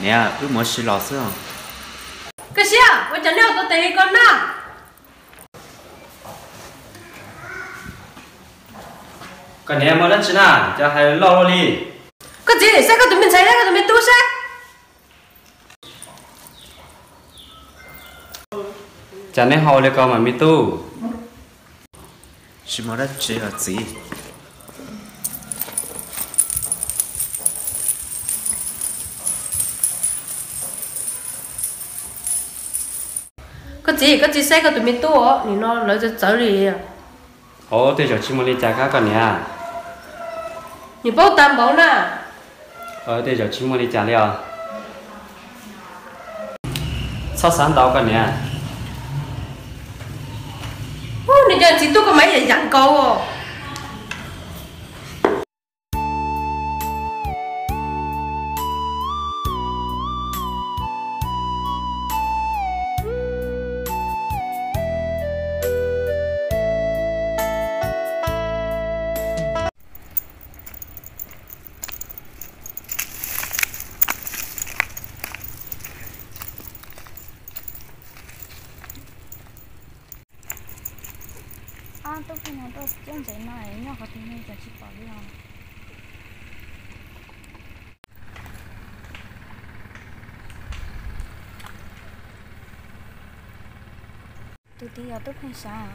Niam, wb mus ua si los xwb. Koj siab, ua cas nej ua tau tes li ko na? Koj niam, muaj dab tsi na, cas hais loj luaj li? Koj txiv, saib koj tus me ntxhais thiab koj tus me tub saib. Cas neb ho ua li ko mas me tub? Tsis muaj dab tsi os txiv. Koj txiv, koj txiv saib koj tus me tub os, nim no lawv txawv txawv li. Ov, tej zaum tsis muaj li cas kab koj niam. Nim paub tag npaum na. Tej zaum tsis muaj li cas li os. Txhob xav ntau koj niam. Nws cov txiv tub koj mas yam yam nkaus. Ab, tub Pheej no tuaj cuab ntses no nyob qhov twg ne cas tsis pom li os? Tus tid yog tub Pheej sav.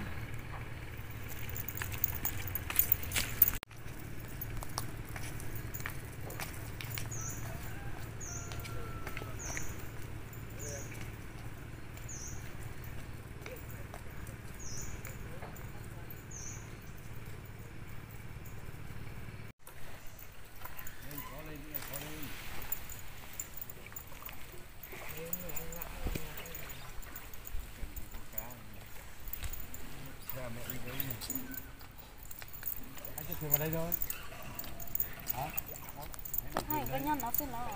Tub Pheej, koj nyob no xwb los?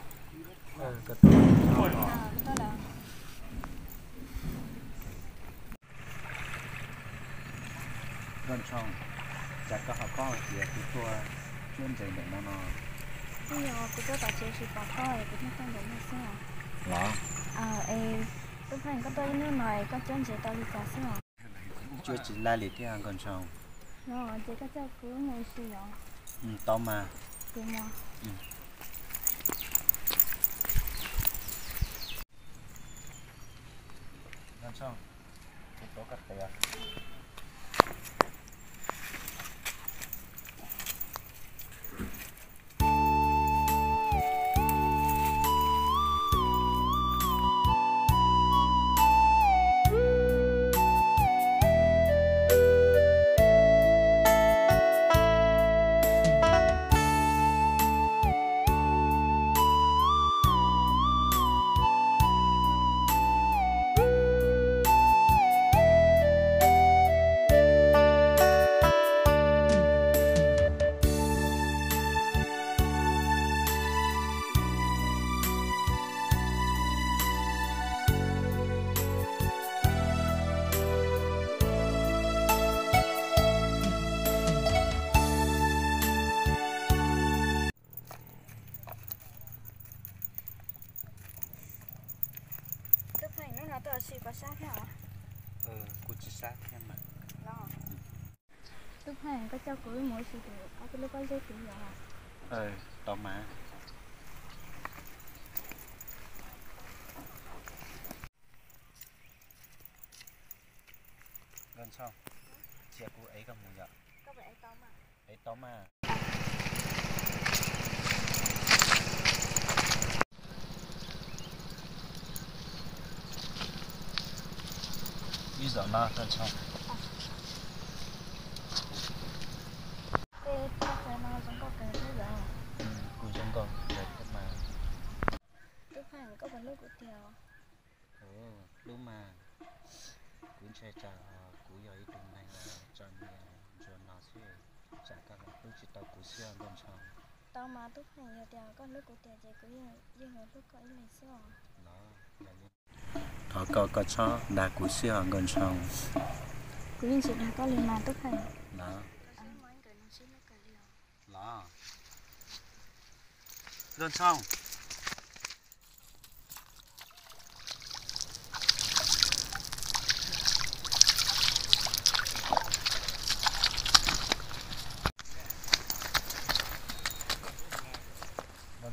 Nkauj Ntshoo, cas koj ho paub hais tias kuv tuaj cuab ntses ntawm no no? Twb yog kuv tuaj tom tsev tsis pom koj es kuv thiaj tuaj ntawm no xwb os. Los? Es Tub Pheej, koj tuaj ib hnub no es koj cuab ntses tau li cas xwb os? Cuab tsis laj li thiab Nkauj Ntshoo. Los ces koj coj kuv mus ua si os. Tau mas. Ces mus. Nkauj Ntshoo, kuv tuav koj tes. Tub Pheej, hnub no tuaj ua si puas sab thiab os? Kuj tsis sab thiab mas. Los, Tub Pheej, koj coj kuv mus ua si tim ob peb lub pob zeb tid yom? Tau mas. Nkauj Ntshoo, cia kuv ev koj mus yom. Ev tau mas. Ib zaug no Nkauj Ntshoo. Kuj zoo nkauj thiab mas. Tub Pheej, koj puas hlub kuv tiag? Hlub mas, kuv ntshai tsam kuv yog ib tug neeg txom nyem ntsuag no xwb, tsam koj los hlub tsis tau kuv xwb os Nkauj Ntshoo. Tau mas Tub Pheej, yog tias koj hlub kuv tiag ces kuv yeej yuav hlub koj ib leeg xwb os. Thov koj, koj txhob dag kuv xwb os Nkauj Ntshoo. Kuv yeej tsis dag koj li mas Tub Pheej. Los, Nkauj Ntshoo.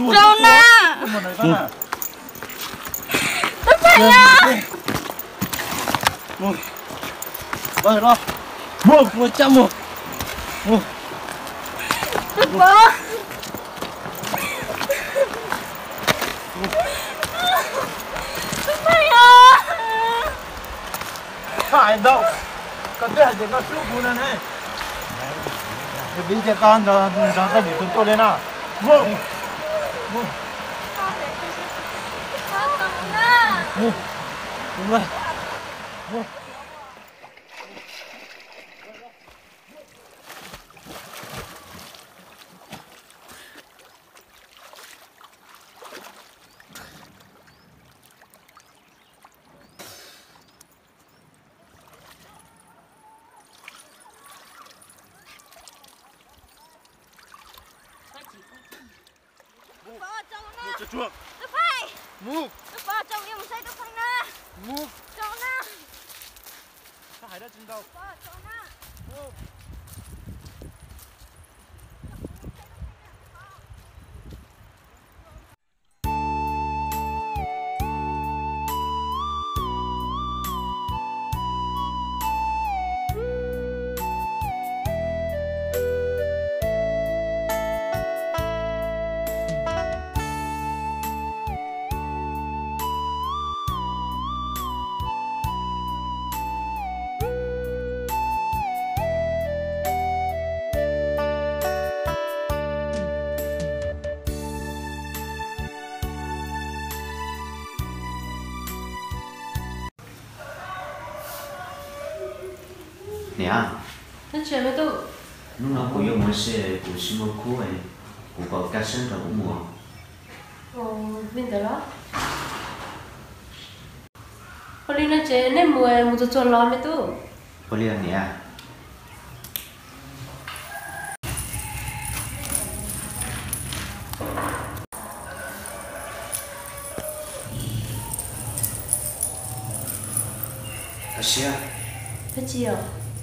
Rau na. Tus pheej yog. Mus, mus, mus, mus, mus. Tus pheej. Tus pheej yog. Hais ntau, koj twb hais tias koj hlub kuv no ne. Yog vim tias koj nrog, nrog Txooj Dim tus tuaj li no. Mus, mus, mus, mus. Tus pheej, tus pheej, mus, tus pheej, mus saib tus pheej na. Mus, tus pheej na. Koj hais dab tsi ntau? Tus pheej, tus pheej na. Mus. Niam, hnub no kuv yuav mus ua si, kuv tsis muaj khub, kuv kom Kaj Siab nrog kuv mus. Li ntawd los? Ua li no ces nej mus, mus txog txog los me tub. Ua li niam. Kaj Siab,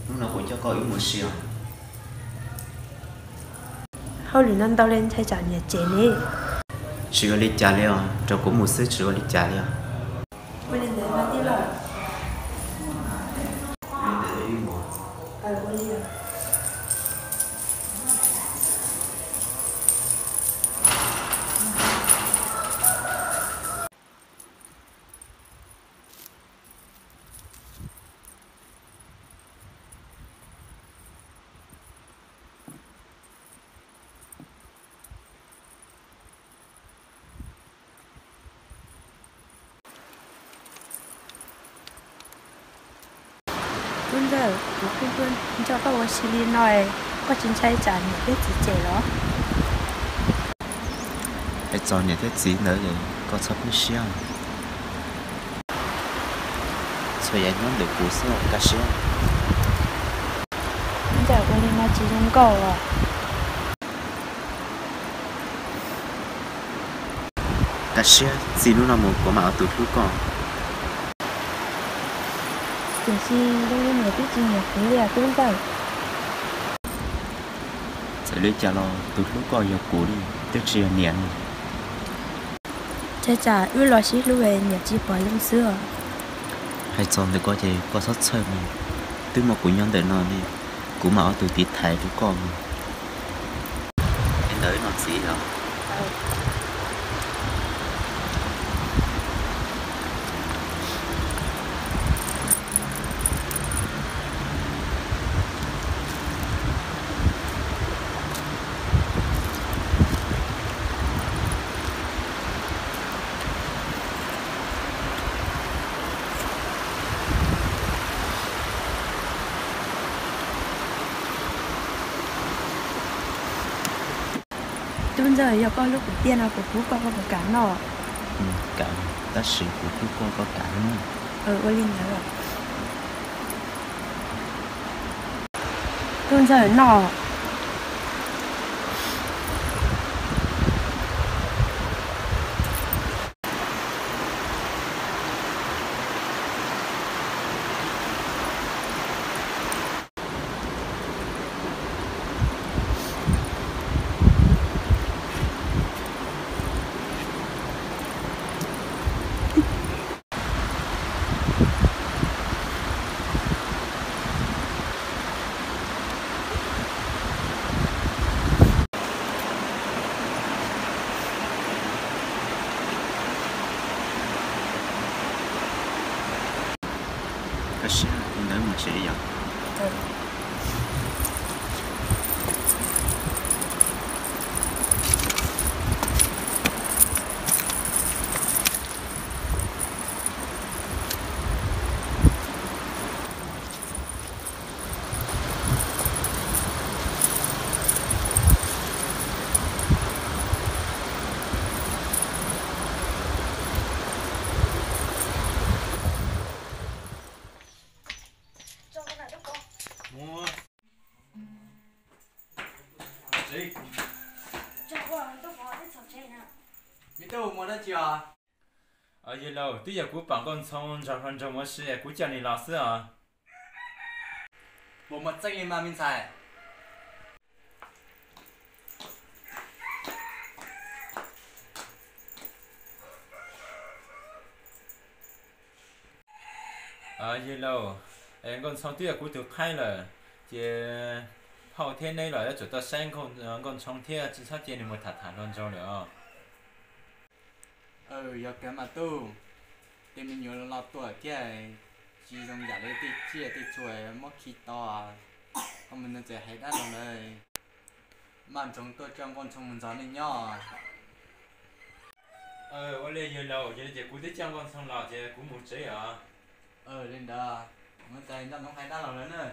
hnub no kuv coj koj wb mus ua si os. Hauj lwm no ntau li ntshai tsam niam cem ne. Tsis ua li cas li os, rau kuv mus xwb tsis ua li cas li os. Tub Ntxawm, kuv kuj tuaj nrog koj ua si li no, koj tsis ntshai tsam niam thiab txiv cem los? Hais txog niam thiab txiv ntawd, koj txhob poob siab. Txhua yam nyob ntawm kuv xwb Kaj Siab. Tub Ntxawm, ua li no tsis zoo nkauj os. Kaj Siab, txij hnub no mus kuv mam ua tus hlub koj. Tiam sis zoo li niam twb tsis nyiam kuv li os Tub Ntxawm. Txawm li cas los tus hlub koj yog kuv li, twb tsis yog niam li. Ntshai tsam wb los sib hlub niam tsis pom zoo xwb os. Hais txog ntawm koj ces koj txhob txhawj mus, twb muaj kuv nyob ntawm no ne, kuv mam ua tus tiv thaiv rau koj mus. Li ntawd no txiv os. Tub Ntxawm, yog koj hlub kuv tiag no kuv pub koj, koj puas kam noj? Kam, tab sis kuv hlub koj, koj kam noj. Ua li ntawd. Tub Ntxawm, noj. Kaj Siab, li ntawd mus tsev yom. Me tub, mus dab tsi os? Yawg laus, twb yog kuv pom Nkauj Ntxhoo nrog hluas nraug mus ua si, kuv coj nws los xwb os. Puas muaj tseeb li mas me ntxhais? Yawg laus, Nkauj Ntxhoo twb yog kuv tus qhaib lawm, ces phauj thiab neb los yuav tsum tau saib Nkauj Ntxhoo thiab tsis txhob cia nws mus tham tham hluas nraug lawm os. Yog kawg mas tub, tej me nyuam los tuaj thiab, tsis zoo yam li tej tsiaj tej txhu muab khi to, ho mus nws txawm hais dab laug lawm. Maj ntsoov tuaj coj Nkauj Ntxhoo mus nrog nej nyob. Ua li yawg laus, yog li ces kuv twb coj Nkauj Ntxhoo los ces kuv mus tsev os. Li ntawd. Ua cas nco ntsoov hais dab laug lawv na.